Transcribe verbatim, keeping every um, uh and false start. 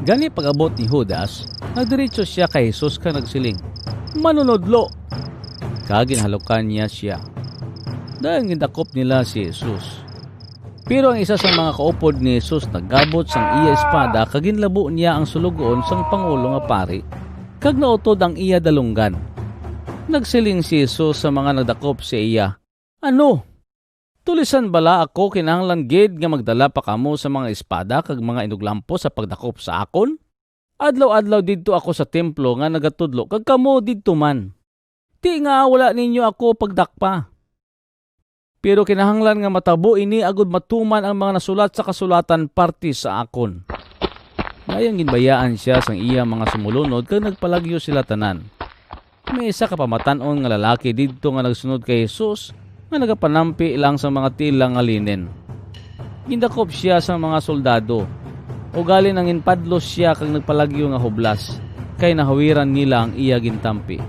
Gani pag-abot ni Judas, nagdiretso sia kay Jesus kag nagsiling, "Manunodlo!" Kag ginhalukan niya sia. Dayon gindakop nila si Jesus. Pero ang isa sa mga kaupod ni Jesus nagabot sang iya espada kag ginlabo niya ang sulugoon sang pangulo nga pari, kag nautod ang iya dalunggan. Nagsiling si Jesus sa mga nagdakop sa iya, "Ano? Tulisan bala ako kinahanglan gid nga magdala pa kamo sa mga espada kag mga inuglampo sa pagdakop sa akon? Adlaw-adlaw didto ako sa templo nga nagatudlo, kag kamo didto man. Ti nga wala ninyo ako pagdakpa. Pero kinahanglan nga matabo ini agod matuman ang mga nasulat sa kasulatan parte sa akon." Dayon ginbayaan sia sang iya mga sumulunod kag nagpalagyo sila tanan. May isa ka pamatan-on nga lalaki didto nga nagsunod kay Jesus nga nagapanampi lang sang mga tila nga linen. Gindakop sia sang mga soldado, ugali nanginpadlos sia kag nagpalagyo nga hublas, kay nahawiran nila ang iya gintampi.